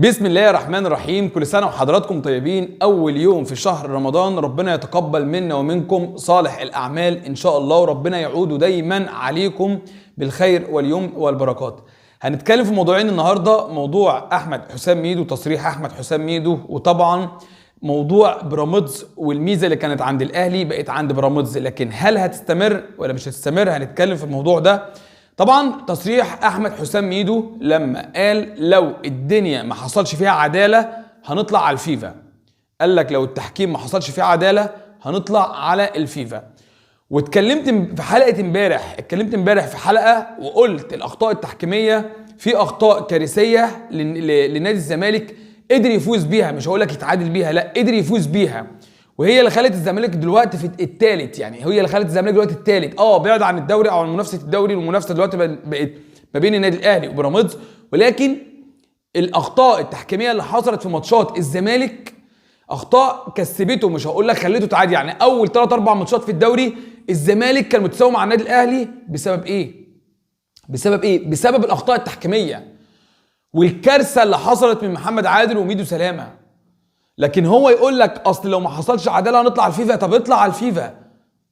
بسم الله الرحمن الرحيم. كل سنة وحضراتكم طيبين. أول يوم في شهر رمضان، ربنا يتقبل منا ومنكم صالح الأعمال إن شاء الله، وربنا يعود دايما عليكم بالخير واليوم والبركات. هنتكلم في موضوعين النهاردة، موضوع أحمد حسام ميدو، تصريح أحمد حسام ميدو، وطبعا موضوع بيراميدز والميزة اللي كانت عند الأهلي بقت عند بيراميدز، لكن هل هتستمر ولا مش هتستمر؟ هنتكلم في الموضوع ده. طبعا تصريح احمد حسام ميدو لما قال لو الدنيا ما حصلش فيها عدالة هنطلع على الفيفا، قال لك لو التحكيم ما حصلش فيه عدالة هنطلع على الفيفا. واتكلمت في حلقة امبارح، اتكلمت امبارح في حلقة وقلت الاخطاء التحكيميه، في اخطاء كارثية لنادي الزمالك قدر يفوز بيها، مش هقول لك يتعادل بيها، لا قدر يفوز بيها، وهي اللي خلت الزمالك دلوقتي في الثالث. يعني هي اللي خلت الزمالك دلوقتي الثالث، بعد عن الدوري او عن منافسه الدوري، والمنافسه دلوقتي بقت ما بين النادي الاهلي وبيراميدز. ولكن الاخطاء التحكيميه اللي حصلت في ماتشات الزمالك اخطاء كسبته، مش هقول لك خليته تعادل. يعني اول 3 4 ماتشات في الدوري الزمالك كان متساوي مع النادي الاهلي بسبب ايه؟ بسبب ايه؟ بسبب الاخطاء التحكيميه والكارثه اللي حصلت من محمد عادل وميدو سلامه. لكن هو يقول لك اصل لو ما حصلش عدالة هنطلع على الفيفا. طب اطلع على الفيفا،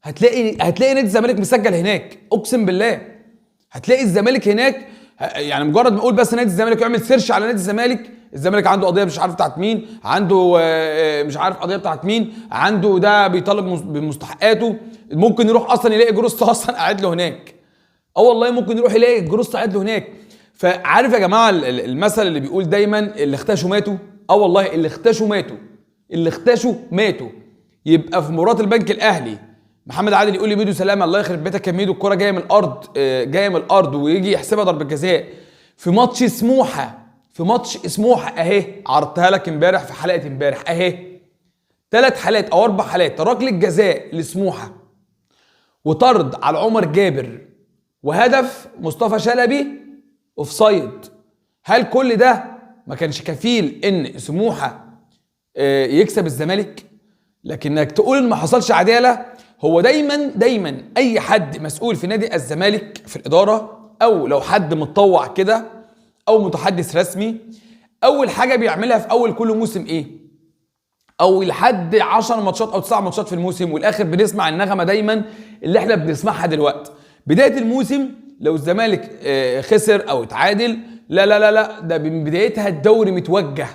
هتلاقي نادي الزمالك مسجل هناك، اقسم بالله هتلاقي الزمالك هناك. يعني مجرد ما اقول بس نادي الزمالك يعمل search على نادي الزمالك، الزمالك عنده قضية مش عارف بتاعت مين، عنده مش عارف قضية بتاعت مين، عنده ده بيطالب بمستحقاته، ممكن يروح اصلا يلاقي جروس اصلا قاعد له هناك. والله ممكن يروح يلاقي جروس قاعد له هناك. فعارف يا جماعة المثل اللي بيقول دايما اللي اختشوا ماتوا؟ والله اللي اختشوا ماتوا، اللي اختشوا ماتوا. يبقى في مباراة البنك الاهلي محمد عادل يقول لي ميدو سلامه الله يخرب بيتك يا ميدو، الكره جاية من الارض، جاية من الارض، ويجي يحسبها ضربه جزاء. في ماتش سموحه، في ماتش سموحه اهي عرضتها لك امبارح في حلقة امبارح اهي، 3 حالات او 4 حالات، ركلة جزاء لسموحه، وطرد على عمر جابر، وهدف مصطفى شلبي offside. هل كل ده ما كانش كفيل ان سموحه يكسب الزمالك؟ لكنك تقول ان ما حصلش عدالة. هو دايما دايما اي حد مسؤول في نادي الزمالك في الادارة، او لو حد متطوع كده او متحدث رسمي، اول حاجة بيعملها في اول كل موسم ايه؟ او لحد 10 ماتشات او 9 ماتشات في الموسم، والاخر بنسمع النغمة دايما اللي احنا بنسمعها دلوقتي بداية الموسم، لو الزمالك خسر او اتعادل، لا لا لا لا، ده من بدايتها الدوري متوجه،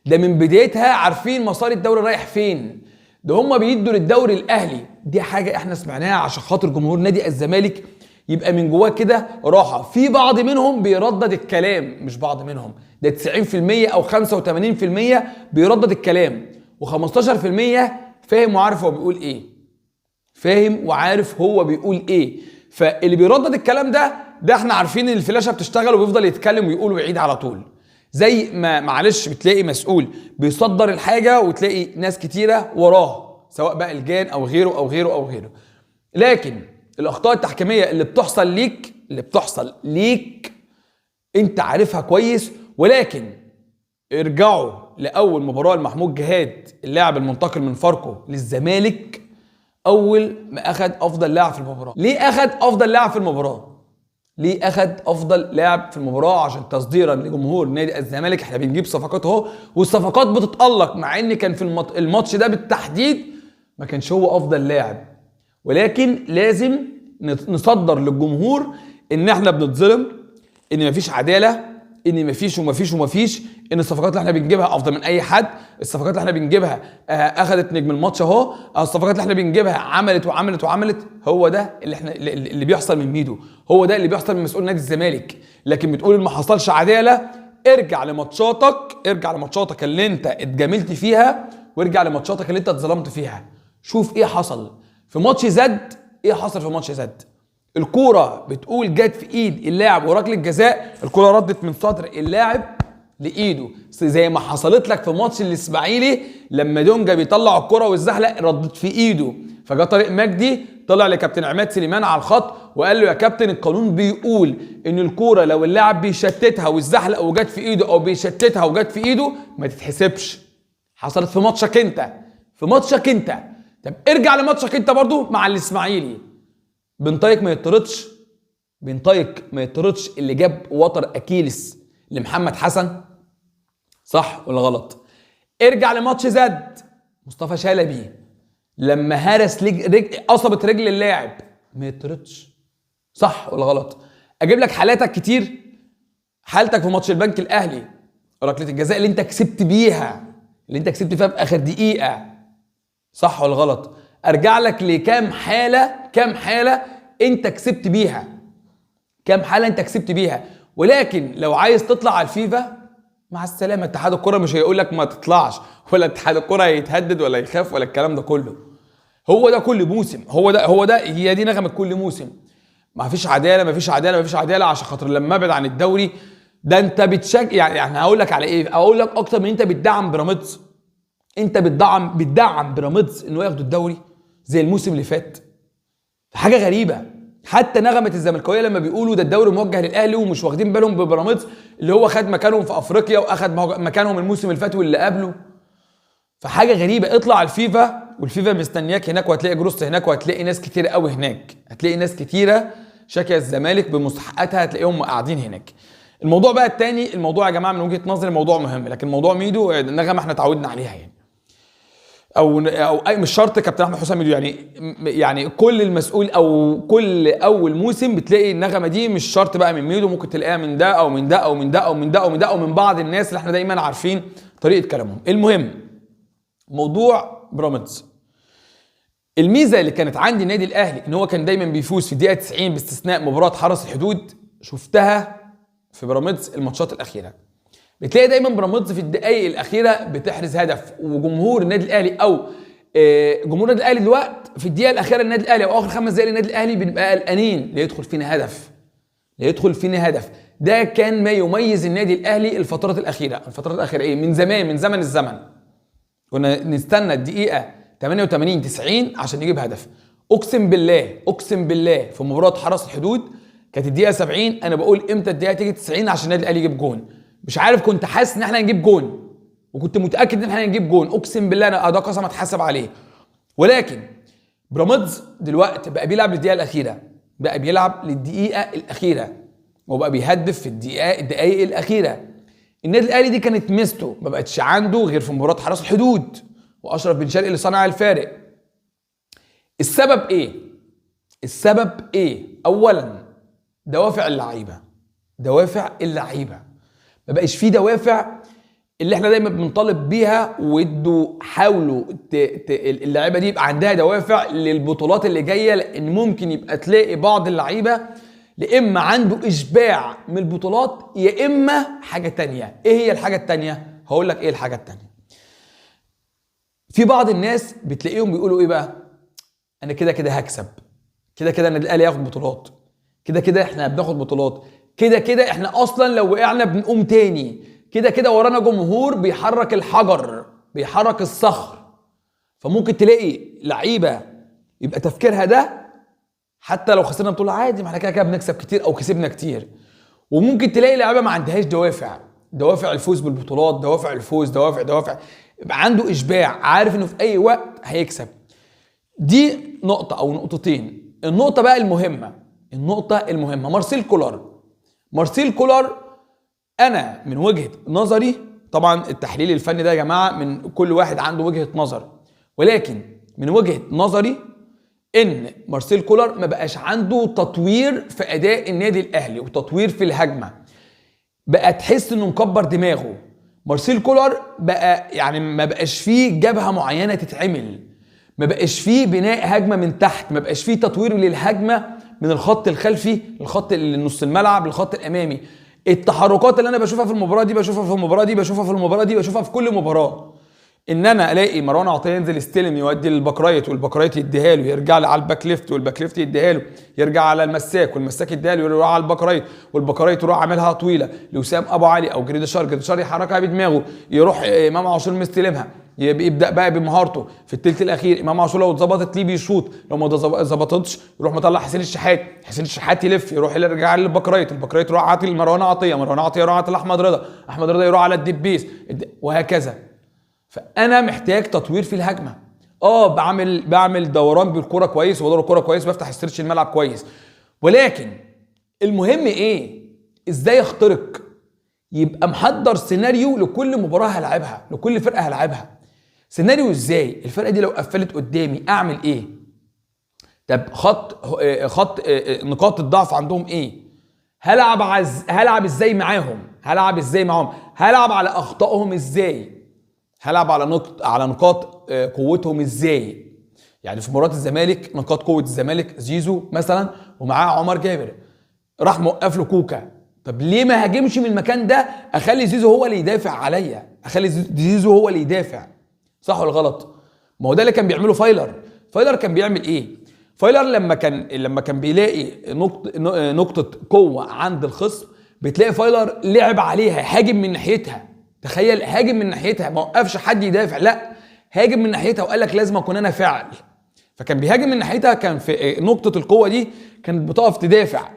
ده من بدايتها عارفين مسار الدوري رايح فين، ده هم بيدوا للدوري الاهلي. دي حاجة احنا سمعناها عشان خاطر جمهور نادي الزمالك يبقى من جواه كده راحة. في بعض منهم بيردد الكلام، مش بعض منهم، ده 90% او 85% بيردد الكلام، و15% فاهم وعارف هو بيقول ايه، فاهم وعارف هو بيقول ايه. فاللي بيردد الكلام ده احنا عارفين ان الفلاشه بتشتغل وبيفضل يتكلم ويقول ويعيد على طول. زي ما معلش بتلاقي مسؤول بيصدر الحاجة وتلاقي ناس كتيرة وراه، سواء بقى الجان او غيره او غيره او غيره. لكن الاخطاء التحكيميه اللي بتحصل ليك، اللي بتحصل ليك انت عارفها كويس. ولكن ارجعوا لاول مباراة لمحمود جهاد اللاعب المنتقل من فاركو للزمالك، اول ما اخذ افضل لاعب في المباراة. ليه اخذ افضل لاعب في المباراة؟ ليه اخذ افضل لاعب في المباراة؟ عشان تصديرا لجمهور نادي الزمالك، احنا بنجيب صفقات اهو، والصفقات بتتالق، مع ان كان في الماتش ده بالتحديد ما كانش هو افضل لاعب، ولكن لازم نصدر للجمهور ان احنا بنتظلم، ان مفيش عدالة، ان مفيش ومفيش ومفيش، ان الصفقات اللي احنا بنجيبها افضل من اي حد، الصفقات اللي احنا بنجيبها اخذت نجم الماتش اهو، الصفقات اللي احنا بنجيبها عملت وعملت وعملت. هو ده اللي احنا اللي بيحصل من ميدو، هو ده اللي بيحصل من مسؤول نادي الزمالك. لكن بتقول ما حصلش عدالة، ارجع لماتشاتك، ارجع لماتشاتك اللي انت اتجاملت فيها، وارجع لماتشاتك اللي انت اتظلمت فيها. شوف ايه حصل في ماتش زد، ايه حصل في ماتش زد؟ الكورة بتقول جت في ايد اللاعب وركله جزاء، الكورة ردت من صدر اللاعب لايده، زي ما حصلت لك في ماتش الاسماعيلي لما دونجا بيطلع الكورة والزحلق ردت في ايده، فجاء طارق مجدي طلع لكابتن عماد سليمان على الخط وقال له يا كابتن القانون بيقول ان الكورة لو اللاعب بيشتتها والزحلق وجت في ايده، او بيشتتها وجت في ايده ما تتحسبش. حصلت في ماتشك انت، في ماتشك انت. طب ارجع لماتشك انت برضو مع الاسماعيلي، بنطايق ما يطردش، بنطايق ما يطردش اللي جاب وتر اكيلس لمحمد حسن. صح ولا غلط؟ ارجع لماتش زد، مصطفى شلبي لما هرس قصبت رجل اللاعب ما يطردش. صح ولا غلط؟ اجيب لك حالاتك كتير. حالتك في ماتش البنك الاهلي، ركلة الجزاء اللي انت كسبت بيها، اللي انت كسبت فيها في اخر دقيقة. صح ولا غلط؟ ارجع لك لكام حاله، كام حاله انت كسبت بيها، كام حاله انت كسبت بيها. ولكن لو عايز تطلع على الفيفا مع السلامة، اتحاد الكره مش هيقول لك ما تطلعش، ولا اتحاد الكره هيتهدد ولا يخاف ولا الكلام ده كله. هو ده كل موسم، هو ده هي دي نغمة كل موسم. ما فيش عدالة، ما فيش عدالة، ما فيش عدالة، عشان خاطر لما ابعد عن الدوري ده انت بتشك. يعني هقول لك على ايه، اقول لك اكتر من انت بتدعم بيراميدز. انت بتدعم بيراميدز انه ياخدوا الدوري زي الموسم اللي فات. حاجة غريبة. حتى نغمة الزملكاويه لما بيقولوا ده الدوري موجه للاهلي ومش واخدين بالهم ببيراميدز اللي هو خد مكانهم في افريقيا واخد مكانهم الموسم اللي فات واللي قبله. فحاجه غريبة. اطلع على الفيفا، والفيفا مستنياك هناك، وهتلاقي جروس هناك، وهتلاقي ناس كتيرة قوي هناك، هتلاقي ناس كتيرة شاكيه الزمالك بمستحقاتها، هتلاقيهم قاعدين هناك. الموضوع بقى الثاني، الموضوع يا جماعة من وجهه نظري موضوع مهم، لكن موضوع ميدو نغمة احنا اتعودنا عليها يعني، او اي مش شرط كابتن احمد حسام ميدو، يعني كل المسؤول او كل اول موسم بتلاقي النغمة دي، مش شرط بقى من ميدو، ممكن تلاقيها من ده او من ده او من ده او من ده او من ده او من بعض الناس اللي احنا دايما عارفين طريقه كلامهم. المهم موضوع بيراميدز، الميزة اللي كانت عند النادي الاهلي ان هو كان دايما بيفوز في الدقيقة 90 باستثناء مباراة حرس الحدود، شفتها في بيراميدز الماتشات الاخيرة. بتلاقي دايما بيراميدز في الدقائق الاخيرة بتحرز هدف، وجمهور النادي الاهلي او جمهور النادي الاهلي دلوقتي في الدقيقة الاخيرة للنادي الاهلي او اخر 5 دقائق للنادي الاهلي بنبقى قلقانين ليدخل فينا هدف، ليدخل فينا هدف. ده كان ما يميز النادي الاهلي الفترات الاخيرة. الفترات الاخيرة ايه؟ من زمان، من زمن الزمن كنا نستنى الدقيقة 88 90 عشان نجيب هدف. اقسم بالله، اقسم بالله في مباراة حرس الحدود كانت الدقيقة 70، انا بقول امتى الدقيقة تيجي 90 عشان النادي الاهلي يجيب جون. مش عارف، كنت حاسس ان احنا هنجيب جون، وكنت متاكد ان احنا هنجيب جون، اقسم بالله انا ده قسم اتحسب عليه. ولكن بيراميدز دلوقتي بقى بيلعب للدقيقه الاخيرة، بقى بيلعب للدقيقه الاخيرة، وبقى بيهدف في الدقائق الاخيرة. النادي الاهلي دي كانت ميزته، ما بقتش عنده غير في مباراة حرس الحدود واشرف بن شرقي اللي صنع الفارق. السبب ايه؟ السبب ايه؟ اولا دوافع اللعيبة، دوافع اللعيبة ما بقاش فيه دوافع اللي احنا دايما بنطالب بيها، وادوا حاولوا اللعيبة دي يبقى عندها دوافع للبطولات اللي جاية، لان ممكن يبقى تلاقي بعض اللعيبة يا اما عنده اشباع من البطولات يا اما حاجة تانية. ايه هي الحاجة التانية؟ هقول لك ايه الحاجة التانية. في بعض الناس بتلاقيهم بيقولوا ايه بقى؟ انا كده كده هكسب، كده كده النادي الاهلي هياخد بطولات، كده كده احنا بناخد بطولات، كده كده احنا اصلا لو وقعنا بنقوم تاني، كده كده ورانا جمهور بيحرك الحجر، بيحرك الصخر. فممكن تلاقي لعيبة يبقى تفكيرها ده حتى لو خسرنا بطوله عادي، ما احنا كده كده بنكسب كتير او كسبنا كتير. وممكن تلاقي لعيبة ما عندهاش دوافع، دوافع الفوز بالبطولات، دوافع الفوز، دوافع يبقى عنده اشباع، عارف انه في اي وقت هيكسب. دي نقطة او نقطتين. النقطة بقى المهمة، النقطة المهمة مارسيل كولر. مارسيل كولر انا من وجهه نظري، طبعا التحليل الفني ده يا جماعة من كل واحد عنده وجهه نظر، ولكن من وجهه نظري ان مارسيل كولر ما بقاش عنده تطوير في اداء النادي الاهلي وتطوير في الهجمة، بقى تحس انه مكبر دماغه. مارسيل كولر بقى يعني ما بقاش فيه جبهة معينة تتعمل، ما بقاش فيه بناء هجمة من تحت، ما بقاش فيه تطوير للهجمه من الخط الخلفي للخط نص الملعب للخط الامامي. التحركات اللي انا بشوفها في المباراة دي، بشوفها في المباراة دي، بشوفها في المباراة دي، بشوفها في كل مباراة، ان انا الاقي مروان عطية ينزل يستلم يودي لل back right، وال back right يديها له، يرجع لي على ال back left، وال back left يديها له، يرجع على المساك، والمساك يديها له، يروح على ال back right، وال back right يروح عاملها طويلة لوسام ابو علي او جريدشار، جريدشار يحركها بدماغه، يروح امام عاشور مستلمها، يبدا بقى بمهارته في الثلث الاخير. امام عاشور لو اتظبطت ليه بيشوط، لو ما ظبطتش يروح مطلع حسين الشحات، حسين الشحات يلف يروح يرجع لل back right، ال back right يروح عاطي لمروان عطية، مروان عطية يروح عاطي لاحمد رضا، احمد رضا يروح على الدبيس، وهكذا. فانا محتاج تطوير في الهجمة. بعمل دوران بالكرة كويس، وبدور الكره كويس، بفتح stretch الملعب كويس، ولكن المهم ايه؟ ازاي اخترق، يبقى محضر سيناريو لكل مباراة هلعبها، لكل فرقه هلعبها. سيناريو ازاي؟ الفرقة دي لو قفلت قدامي اعمل ايه؟ طب خط نقاط الضعف عندهم ايه؟ هلعب ازاي معاهم؟ هلعب ازاي معاهم؟ هلعب على اخطائهم ازاي؟ هلعب على نقاط قوتهم ازاي؟ يعني في مباراة الزمالك نقاط قوة الزمالك زيزو مثلا ومعاه عمر جابر، راح موقف له كوكا. طب ليه ما هاجمش من المكان ده؟ اخلي زيزو هو اللي يدافع عليا، اخلي زيزو هو اللي يدافع. صح ولا غلط؟ ما هو ده اللي كان بيعمله فايلر. فايلر كان بيعمل ايه؟ فايلر لما كان بيلاقي نقطة قوة عند الخصم، بتلاقي فايلر لعب عليها، هاجم من ناحيتها. تخيل، هاجم من ناحيتها، ما وقفش حد يدافع، لا هاجم من ناحيتها وقال لك لازم اكون انا فاعل. فكان بيهاجم من ناحيتها، كان في نقطة القوة دي كانت بتقف تدافع،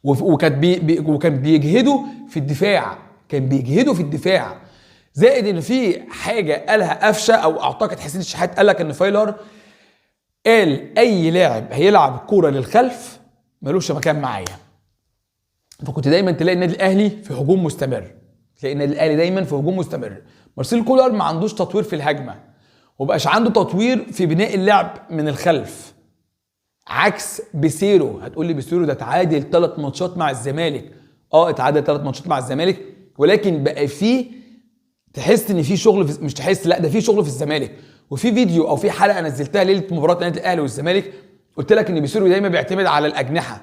وكان بيجهده في الدفاع، كان بيجهده في الدفاع. زائد ان في حاجة قالها قفشه، او اعتقد حسين الشحات قال لك ان فايلر قال اي لاعب هيلعب كورة للخلف ملوش مكان معايا. فكنت دايما تلاقي النادي الاهلي في هجوم مستمر، تلاقي النادي الاهلي دايما في هجوم مستمر. مارسيل كولر ما عندوش تطوير في الهجمة، ومبقاش عنده تطوير في بناء اللعب من الخلف، عكس بيسيرو. هتقول لي بيسيرو ده اتعادل 3 ماتشات مع الزمالك. اتعادل 3 ماتشات مع الزمالك، ولكن بقى فيه تحس ان في شغل في، مش تحس، لا ده في شغل في الزمالك. وفي فيديو او في حلقة نزلتها ليلة مباراة النادي الاهلي والزمالك، قلت لك ان بيسيرو دايما بيعتمد على الاجنحة.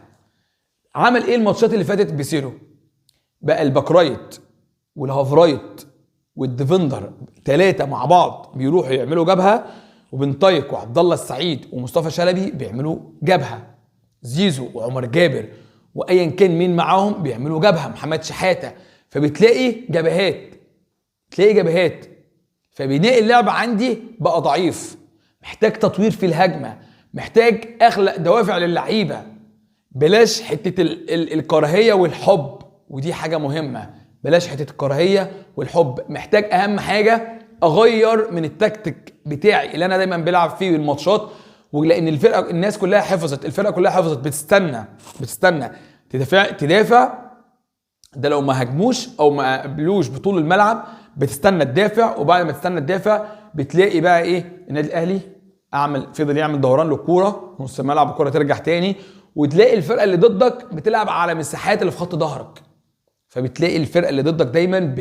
عمل ايه الماتشات اللي فاتت بيسيرو؟ بقى ال back right وال half right وال defender 3 مع بعض بيروحوا يعملوا جبهة، وبنطايق وعبد الله السعيد ومصطفى شلبي بيعملوا جبهة، زيزو وعمر جابر وايا كان مين معاهم بيعملوا جبهة، محمد شحاته. فبتلاقي جبهات، تلاقي جبهات. فبناء اللعب عندي بقى ضعيف، محتاج تطوير في الهجمة، محتاج اخلق دوافع للعيبة. بلاش حتة الكراهية والحب، ودي حاجة مهمة، بلاش حتة الكراهية والحب. محتاج اهم حاجة اغير من التكتيك بتاعي اللي انا دايما بلعب فيه بالماتشات، ولان الفرقة الناس كلها حفظت، الفرقة كلها حفظت، بتستنى تدافع. ده لو ما هاجموش او ما قابلوش بطول الملعب بتستنى تدافع، وبعد ما تستنى تدافع بتلاقي بقى ايه؟ النادي الاهلي فضل يعمل دوران للكورة نص الملعب، الكورة ترجع تاني، وتلاقي الفرقة اللي ضدك بتلعب على مساحات اللي في خط ظهرك. فبتلاقي الفرقة اللي ضدك دايما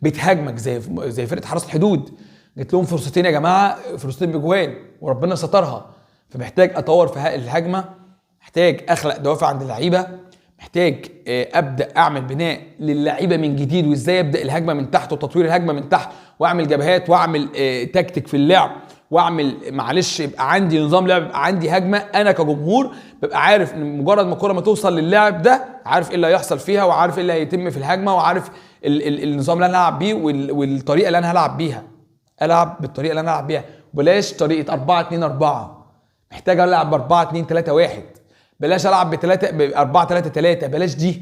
بتهاجمك، زي فرقه حرس الحدود، جت لهم فرصتين يا جماعة، فرصتين بجوان وربنا سترها. فمحتاج اطور في الهجمة، محتاج اخلق دوافع عند اللعيبة، محتاج ابدا اعمل بناء للعيبة من جديد، وازاي ابدا الهجمة من تحت وتطوير الهجمة من تحت، واعمل جبهات، واعمل تكتيك في اللعب، واعمل معلش يبقى عندي نظام لعب، يبقى عندي هجمة. انا كجمهور ببقى عارف ان مجرد ما الكره ما توصل للاعب ده، عارف ايه اللي هيحصل فيها، وعارف ايه اللي هيتم في الهجمة، وعارف النظام اللي انا هلعب بيه والطريقة اللي انا هلعب بيها. العب بالطريقة اللي انا هلعب بيها، بلاش طريقه 4-2-4، محتاج العب ب 4-2-3-1، بلاش العب ب 4-3-3، بلاش دي،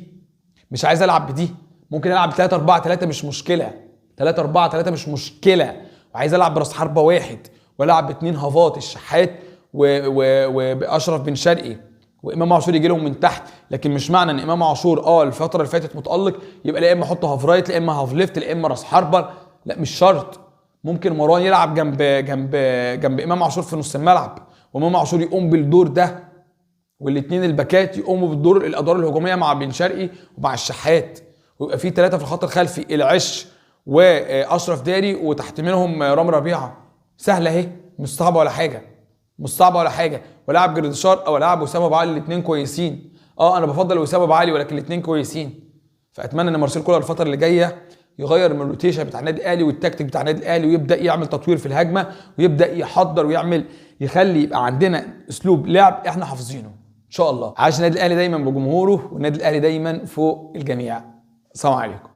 مش عايز العب بدي، ممكن العب 3-4-3 مش مشكلة، 3-4-3 مش مشكلة، وعايز العب براس حربه واحد، والعب باتنين هافات، الشحات واشرف بن شرقي وامام عاشور يجي لهم من تحت. لكن مش معنى ان امام عاشور الفترة اللي فاتت متالق يبقى لا اما احطه half right، لا اما half left، لا اما راس حربه، لا مش شرط. ممكن مروان يلعب جنب جنب جنب امام عاشور في نص الملعب، وامام عاشور يقوم بالدور ده، والاثنين الباكات يقوموا بالدور الادوار الهجومية مع بن شرقي ومع الشحات، ويبقى في 3 في الخط الخلفي، العش واشرف داري وتحت منهم رامي ربيعة. سهلة اهي، مش صعبة ولا حاجة، مش صعبة ولا حاجة. ولاعب جردشار او لاعب وسام ابو علي، الاثنين كويسين. انا بفضل وسام ابو علي، ولكن الاثنين كويسين. فاتمنى ان مارسيل كولر الفترة اللي جاية يغير من ال rotation بتاع النادي الاهلي والتكتيك بتاع النادي الاهلي، ويبدا يعمل تطوير في الهجمة، ويبدا يحضر ويعمل، يخلي يبقى عندنا اسلوب لعب احنا حافظينه ان شاء الله. عاش النادي الاهلي دايما بجمهوره، والنادي الاهلي دايما فوق الجميع. السلام عليكم.